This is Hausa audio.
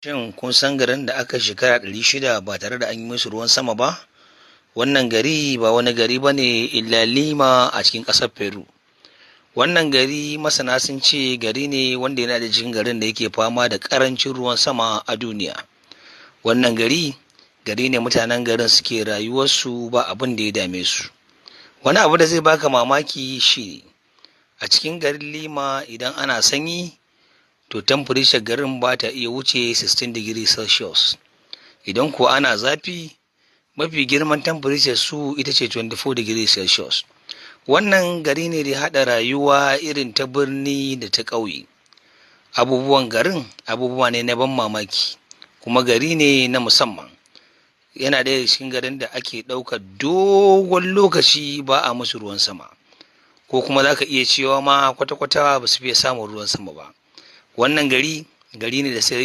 Shin kun san garin da aka shekara 600 ba tare da an yi musu ruwan sama ba? Wannan gari ba wani gari ba ne illa Lima a cikin ƙasar Peru. Wannan gari, masana sun ce gari ne wanda yana da cikin garin da yake fama da ƙarancin ruwan sama a duniya. Wannan gari, gari ne mutanen garin suke rayuwarsu ba abin da ya dame su. Wani abu da zai baka mamaki shi a cikin garin Lima, idan ana sanyi, to temperature garin ba ta iya wuce 16 degree Celsius. Idan kuwa ana zafi, mafi girman temperature su ita ce 24 degree Celsius. Wannan gari ne da ya haɗa rayuwa irin ta birni da ta ƙauye. Abubuwan garin abubuwa ne na ban mamaki, kuma gari ne na musamman. Yana ɗaya cikin garin da ake ɗaukar dogon lokaci ba a musu ruwan sama, ko kuma za ka iya cewa ma kwata-kwata ba su fiye samun ruwan sama ba. Wannan gari, gari ne da sai